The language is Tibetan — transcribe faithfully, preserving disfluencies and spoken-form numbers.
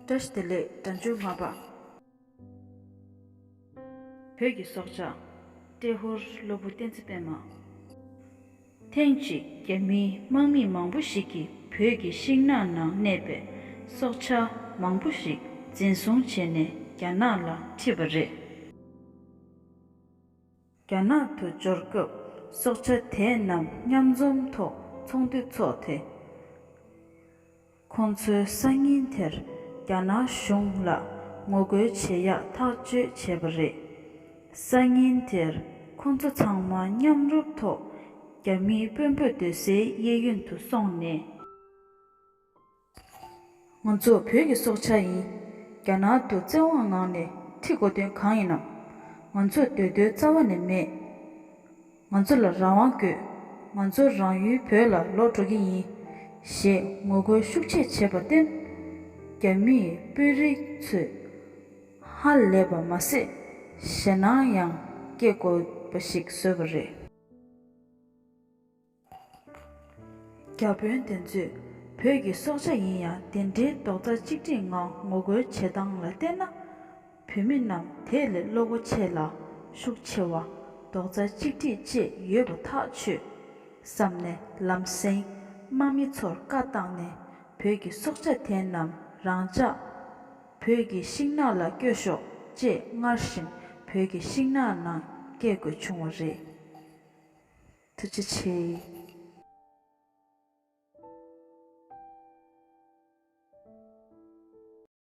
བཀྲ་ཤིས་བདེ་ལེགས་དགྲ་འཇུག་ལྔ་པ། བོད་ཀྱི་སྲོག་ཆགས། ཏྲེ་ཧོར་སློབ་བུ་བསྟན་འཛིན་པད་མ། ཐེངས་གཅིག་རྒྱ་མིའི་དམག་མི་མང་པོ་ཞིག་གིས་བོད་ཀྱི་ཤིང་ནགས་ནང་གནས་པའི་སྲོག་ཆགས་མང་པོ་ཞིག་འཛིན་བཟུང་བྱས་ནས་རྒྱ་ནག་ལ་ཁྲིད་པ་རེད། རྒྱ་ནག་ཏུ་འབྱོར་སྐབས་སྲོག་ཆགས་དེ་རྣམས་མཉམ་འཛོམས་ཐོག་ཚོགས་འདུ་ཚོགས་ཏེ། ཁོང་ཚོའི་སང་ཉིན་དེར་རྒྱ་ནག་གཞུང་ལ་ངོ་རྒོལ་བྱེད་ཡག་ཐག་གཅོད་བྱས་པ་རེད། སང་ཉིན་དེར་ཁོང་ཚོ་ཚང་མ་མཉམ་རུབ་ཐོག་རྒྱ་མིའི་དཔོན་པོ་སྡོད་སའི་གཡས་གཡོན་དུ་སོང་ནས། ང་ཚོ་བོད་ཀྱི་སྲོག་ཆགས་ཡིན། རྒྱ་ནག་ཏུ་བཙན་དབང་ངང་ནས་ཁྲིད་དགོས་དོན་གང་ཡིན་ནམ། ང་ཚོ་སྡོད་འདོད་རྩ་བ་ནས་མེད། ང་ཚོ་ལ་རང་དབང་དགོས། ང་ཚོ་རང་ཡུལ་བོད་ལ་ལོག་འགྲོ་གི་ཡིན། ཞེས་ངོ་རྒོལ་ཤུགས་ཆེ་བྱས་པར་བརྟེན། རྒྱ་མིས་དཔོན་རིགས་ཚོས་ཧ་ལས་པ་མ་ཟད་ཞེད་སྣང་ཡང་སྐྱེ་དགོས་པ་ཞིག་བཟོས་པ་རེད། བརྒྱ་དཔོན་དེ་ཚོས་བོད་ཀྱི་སྲོག་ཆགས་ཡིན་ཡང་དེ་འདྲའི་རྡོག་རྩ་གཅིག་སྒྲིལ་ངང་ངོ་རྒོལ་བྱེད་སྟངས་ལ་བལྟས་ན། བོད་མི་རྣམས་དེ་ལས་བློ་སྒོ་ཕྱེ་ལ་ཤུགས་ཆེ་བ། རྡོག་རྩ་གཅིག་སྒྲིལ་བཅས་ཡོད་པ་ཐག་ཆོད་བསམ་ནས་ལམ་སེང་དམག་མི་ཚོར་བཀའ་བཏང་ནས་བོད་ཀྱི་སྲོག་ཆགས་དེ་རྣམས་རང་འཇགས་བོད་ཀྱི་ཤིང་ནགས་ལ་བསྐྱོད་ཤོག་ཅེས་སྔར་བཞིན་བོད་ཀྱི་ཤིང་ནགས་ནང་བསྐྱལ་དགོས་བྱུང་བ་རེད། ཐུགས་རྗེ་ཆེ།